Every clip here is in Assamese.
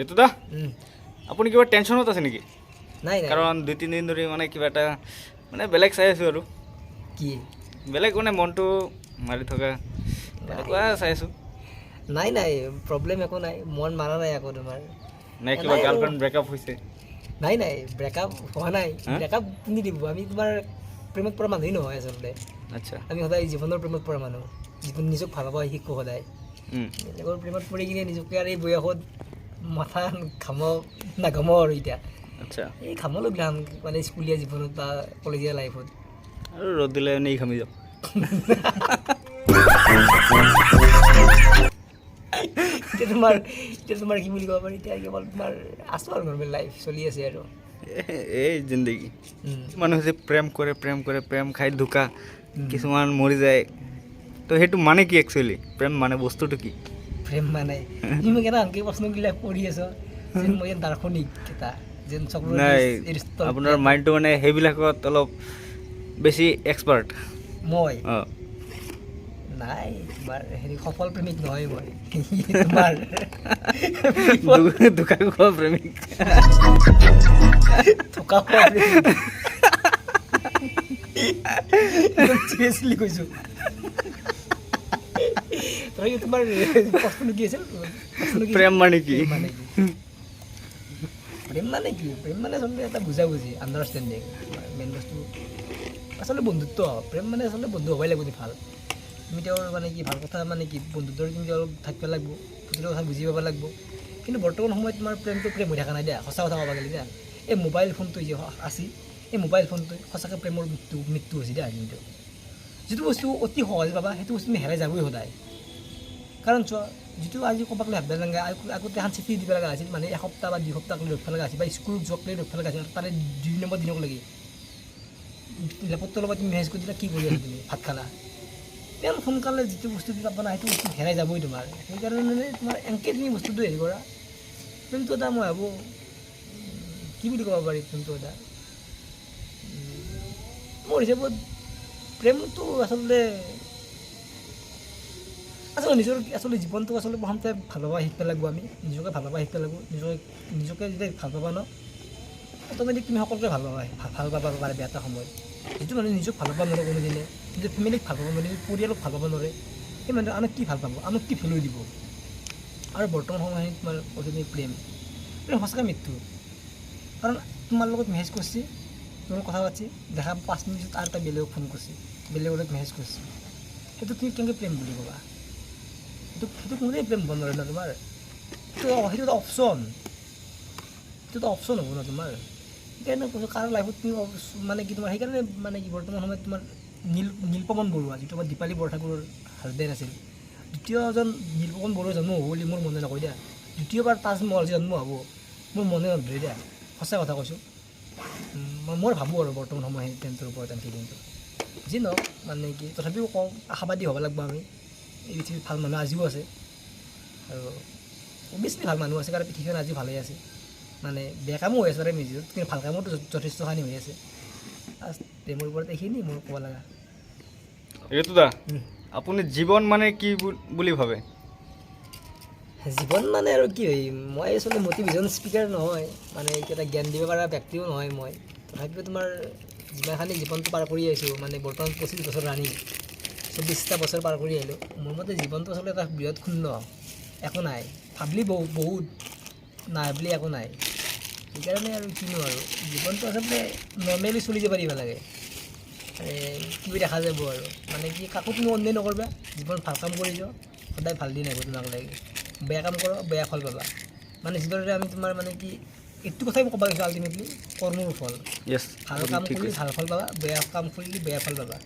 ঋতুদা, আপুনি কিবা টেনশ্যনত আছে নেকি? নাই নাই। কাৰণ 2-3 দিন ধৰি মানে কিবা এটা মানে বেলেগ চাই আছোঁ আৰু। কি? বেলেগ মানে মনটো মাৰি থকা তেনেকুৱা চাই আছোঁ। নাই নাই, প্ৰব্লেম একো নাই, মন মাৰা নাই আকৌ তোমাৰ। নে কিবা নাই আৰু। গাৰ্লফ্ৰেণ্ড ব্ৰেকআপ হৈছে? নাই নাই, ব্ৰেকআপ হোৱা নাই। হা? ব্ৰেকআপ কোনে দিব? আমি তোমাৰ প্ৰেমত পৰা মানুহেই নহয় আচলতে। আমি সদায় জীৱনৰ প্ৰেমত পৰা মানুহ। জীৱন নিজক ভাল পাব শিকোঁ সদায়। বেলেগৰ প্ৰেমত পৰি কিনে নিজকে আৰু এই বয়সত মাথা ঘাম নাঘামো আৰু এতিয়া। এই ঘামলো ঘাম মানে স্কুলীয়া জীৱনত বা কলেজীয়া লাইফত। আৰু ৰ'দ দিলে এনেই ঘামি যাওঁ। এতিয়া তোমাৰ কি বুলি ক'ব পাৰি, এতিয়া কেৱল তোমাৰ আছোঁ আৰু নৰ্মেল লাইফ চলি আছে আৰু। এই জিন্দগী। মানুহে যে প্ৰেম কৰে, প্ৰেম কৰে, প্ৰেম খাই ধোকা, কিছুমান মৰি যায়, তো সেইটো মানে কি? একচুৱেলি প্ৰেম মানে বস্তুটো কি? প্ৰেম মানে, তুমি কেনে আনকি প্ৰশ্নবিলাক কৰি আছ যেন মই যেন দাৰ্শনিক এটা যেন চক্ৰদেৱ, নাই, এৰিষ্টটল। আপোনাৰ মাইণ্ডটো মানে সেইবিলাকত অলপ বেছি এক্সপাৰ্ট। মই? অঁ। নাই, তোমাৰ হেৰি সফল প্ৰেমিক নহয় মই তোমাৰ। ধোকা খোৱা প্ৰেমিক। ধোকা খোৱা প্ৰেমিক, চিৰিয়াছলি কৈছোঁ। তথাপিও তোমাৰ প্ৰশ্নটো কি আছিল? প্ৰশ্নটো কি? প্ৰেম মানে কি? প্ৰেম মানে কি? প্ৰেম মানে কি? প্ৰেম মানে আচলতে এটা বুজাবুজি, আণ্ডাৰষ্টেণ্ডিং। মেইন বস্তু আচলতে বন্ধুত্ব। প্ৰেম মানে আচলতে বন্ধু হ'বই লাগিব। তুমি ভাল, তুমি তেওঁৰ মানে কি ভাল কথা মানে কি বন্ধুত্বৰ তুমি তেওঁৰ থাকিব লাগিব, প্ৰতিটো কথা বুজি পাব লাগিব। কিন্তু বৰ্তমান সময়ত তোমাৰ প্ৰেমটো প্ৰেম হৈ থকা নাই দিয়া। সঁচা কথা ক'ব গ'লে দিয়া, এই মোবাইল ফোনটো যে আছিল, এই মোবাইল ফোনটোৱে সঁচাকৈ প্ৰেমৰ মৃত্যু মৃত্যু হৈছে দিয়া। কিন্তু যিটো বস্তু অতি সহজে পাবা, সেইটো বস্তু তুমি হেৰাই যাবই সদায়। কাৰণ চোৱা, যিটো আজি ক'বাক লৈ ভাবিব লাগে, আগতে এখন চিঠি দিব লগা আছিল, মানে এসপ্তাহ বা 2 সপ্তাহ লৈ ৰখিব লগা আছিল বা স্কুলত যোৱাক লৈ ৰখিব লগা আছিল, তাৰে 2 নম্বৰ দিনক লাগি লেপটপটোৰ লগত তুমি মেছেজ কৰি দিলা, কি কৰি আছা তুমি, ভাত খালা। ইমান সোনকালে যিটো বস্তু পাবা না, সেইটো বস্তু হেৰাই যাবই তোমাৰ। সেইকাৰণে মানে তোমাৰ এনকে তুমি বস্তুটো হেৰি কৰা। প্ৰেমটো এটা মই ভাবোঁ, কি বুলি ক'ব পাৰি, প্ৰেমটো এটা মোৰ হিচাপত প্ৰেমটো আচলতে আচলতে নিজৰ আচলতে জীৱনটো আচলতে প্ৰথমতে ভাল পাব শিকিব লাগিব। আমি নিজকে ভাল পাব শিকিব লাগিব। নিজকে নিজকে যেতিয়া ভাল পাবা ন, অট'মেটিক তুমি সকলোকে ভাল পাবা, ভাল পাব পাৰে। বেয়া এটা সময়ত যিটো মানুহে নিজক ভাল পাব নোৱাৰে কোনোদিনে, নিজৰ ফেমিলিক ভাল পাব নোৱাৰে, নিজৰ পৰিয়ালক ভাল পাব নোৱাৰে, সেই মানুহে আনক কি ভাল পাব? আনক কি ভেলু দিব? আৰু বৰ্তমান সময়ত তোমাৰ কৈছোঁ তুমি, প্ৰেম প্ৰেম সঁচাকৈ মৃত্যু। কাৰণ তোমাৰ লগত মেছেজ কৰিছে, তোমাৰ কথা পাতিছে, দেখা 5 মিনিট পিছত আৰু এটা বেলেগক ফোন কৰিছে, বেলেগৰ লগত মেছেজ কৰিছে, সেইটো তুমি কেনেকৈ প্ৰেম বুলি ক'বা? সেইটো কোনোদিন প্ৰেম হ'ব নোৱাৰে ন তোমাৰ। সেইটো এটা অপশ্যন, সেইটো এটা অপশ্যন হ'ব ন তোমাৰ। সেইকাৰণে কৈছোঁ, কাৰ লাইফত তুমি মানে কি তোমাৰ সেইকাৰণে মানে কি বৰ্তমান সময়ত তোমাৰ নীলপৱন বৰুৱা, যিটো আমাৰ দীপালী বৰঠাকুৰৰ হাজবেণ্ড আছিল, দ্বিতীয়জন নীলপৱন বৰুৱা জন্ম হ'ব বুলি মোৰ মনে নকয় দিয়া। দ্বিতীয়বাৰ তাজমহল যে জন্ম হ'ব মোৰ মনে নধৰে দিয়া। সঁচা কথা কৈছোঁ। মই ভাবোঁ আৰু বৰ্তমান সময় সেই প্ৰেমটোৰ ওপৰত আনকি। কিন্তু যি নহওক, মানে কি তথাপিও কওঁ, আশাবাদী হ'ব লাগিব আমি। এই পৃথিৱীত ভাল মানুহ আজিও আছে আৰু অভিয়াছলি ভাল মানুহ আছে, কাৰণ পৃথিৱীখন আজিও ভালেই আছে। মানে বেয়া কামো হৈ আছে তাৰে মাজত, কিন্তু ভাল কামোতো যথেষ্টখিনি হৈ আছে। প্ৰেমৰ ওপৰত এইখিনি মোৰ ক'ব লগা। ঋতুদা, আপুনি জীৱন মানে কি বুলি ভাবে? জীৱন মানে আৰু কি হয়, মই আচলতে মটিভেশ্যন স্পীকাৰ নহয়, মানে এটা জ্ঞান দিব পৰা ব্যক্তিও নহয় মই। তথাপিও তোমাৰ যিমানখিনি জীৱনটো পাৰ কৰি আহিছোঁ, মানে বৰ্তমান 25 বছৰ ৰানিং, 24টা বছৰ পাৰ কৰি আহিলোঁ, মোৰ মতে জীৱনটো আচলতে এটা বৃহৎ শূন্য। একো নাই। ভাবলি বহুত, নাই বুলি একো নাই। সেইকাৰণে আৰু কিনো আৰু জীৱনটো আচলতে নৰ্মেলি চলি যাব দিব লাগে। কি দেখা যাব আৰু মানে কি, কাকো তুমি অন্যায় নকৰিবা, জীৱনত ভাল কাম কৰি যোৱা, সদায় ভাল দিন আহিব তোমাক লাগি। বেয়া কাম কৰা, বেয়া ফল পাবা। মানে যিদৰে আমি তোমাৰ মানে কি এইটো কথাই মই ক'ব গৈছোঁ, আল্টিমেটলি কৰ্মৰ ফল। ভাল কাম ঠিক কৰিলে কৈছে। ভাল ফল পাবা, বেয়া কাম কৰিলে বেয়া ফল পাবা।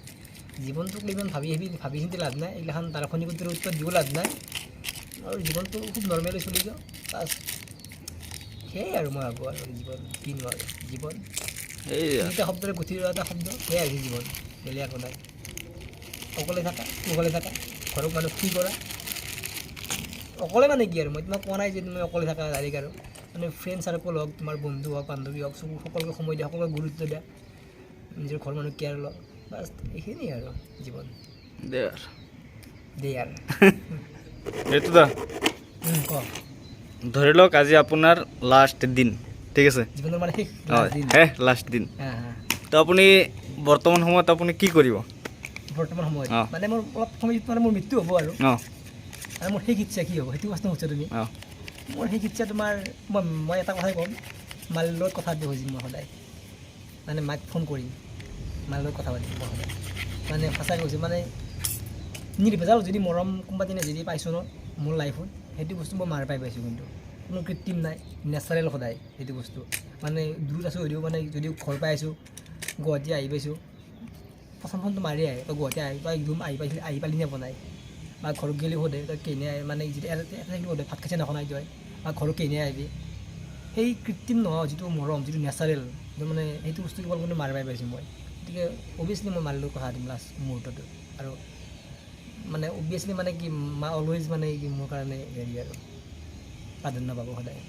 জীৱনটোক লৈ ইমান ভাবি ভাবি ভাবি চিন্তি লাভ নাই, এইগিলাখান দাৰ্শনিকতাৰ উত্তৰ দিও লাভ নাই। আৰু জীৱনটো খুব নৰ্মেলি চলি যাওঁ, বাছ, সেয়াই আৰু মই ভাবোঁ। আৰু জীৱন কিনো আৰু জীৱন এই তিনিটা শব্দৰে গুঠি লোৱা এটা শব্দ, সেয়াই হৈছে জীৱন, বেলেগ একো নাই। অকলে থাকা, কুশলে থাকা, ঘৰৰ মানুহ কি কৰা। অকলে মানে কি আৰু মই তোমাক কোৱা নাই যে তুমি অকলে থাকা ডাইৰেক্ট। আৰু মানে ফ্ৰেণ্ড চাৰ্কল হওক, তোমাৰ বন্ধু হওক, বান্ধৱী হওক, চব সকলোকে সময় দিয়া, সকলোকে গুৰুত্ব দিয়া, নিজৰ ঘৰৰ মানুহ কেয়াৰ লোৱা, বাছ, এইখিনিয়ে আৰু জীৱন। দে আৰু। দে আৰু। ঋতুদা, ক। ধৰি লওক আজি আপোনাৰ লাষ্ট দিন, ঠিক আছে? জীৱনৰ মানে শেষ অঁ। last দিন। শেষ লাষ্ট দিন। হা হা। তো আপুনি বৰ্তমান সময়ত আপুনি কি কৰিব? বৰ্তমান সময়ত অঁ। মানে মোৰ অলপ সময় মানে মোৰ মৃত্যু হ'ব আৰু অঁ। আৰু মোৰ শেষ ইচ্ছা কি হ'ব, সেইটো প্ৰশ্ন সুধিছা তুমি? অঁ। মোৰ শেষ ইচ্ছা তোমাৰ মই এটা কথাই ক'ম, মাৰ লগত কথা পাতিব খুজিম মই সদায়। মানে মাক ফোন কৰিম, মাৰ লগত কথা পাতিম মই সদায়। মানে সঁচাকৈ কৈছোঁ, মানে নিৰ্ভেজাল যদি মৰম কোনোবা দিনা যদি পাইছোঁ ন মোৰ লাইফত, সেইটো বস্তু মই মাৰ পাই পাইছোঁ। কিন্তু কোনো কৃত্ৰিম নাই, নেচাৰেল সদায় সেইটো বস্তু। মানে দূৰত আছোঁ যদিও, মানে যদিও ঘৰ পাই আছোঁ, গুৱাহাটী আহি পাইছোঁ, প্ৰথম ফোনটো মাৰিয়ে আহে, তই গুৱাহাটী আহি তই একদম আহি পাইছিলি, আহি পালি নে বনাই, বা ঘৰত গ'লেও সোধে তই কেনে, মানে যেতিয়া এটা থাকিলেও সোধে ভাত খাইছে নাখাওঁ নাই তই, বা ঘৰত কেনে আহিবি। সেই কৃত্ৰিম নহয় যিটো মৰম, যিটো নেচাৰেল, মানে সেইটো বস্তু কেৱল কিন্তু মাৰ পাই পাইছোঁ মই। গতিকে অভিয়াছলি মই মাৰ লগত কথা পাতিম লাষ্ট মুহূৰ্তটো। আৰু মানে অভিয়াছলি মানে কি, মা অলৱেজ মানে কি মোৰ কাৰণে হেৰি আৰু প্ৰাধান্য পাব সদায়।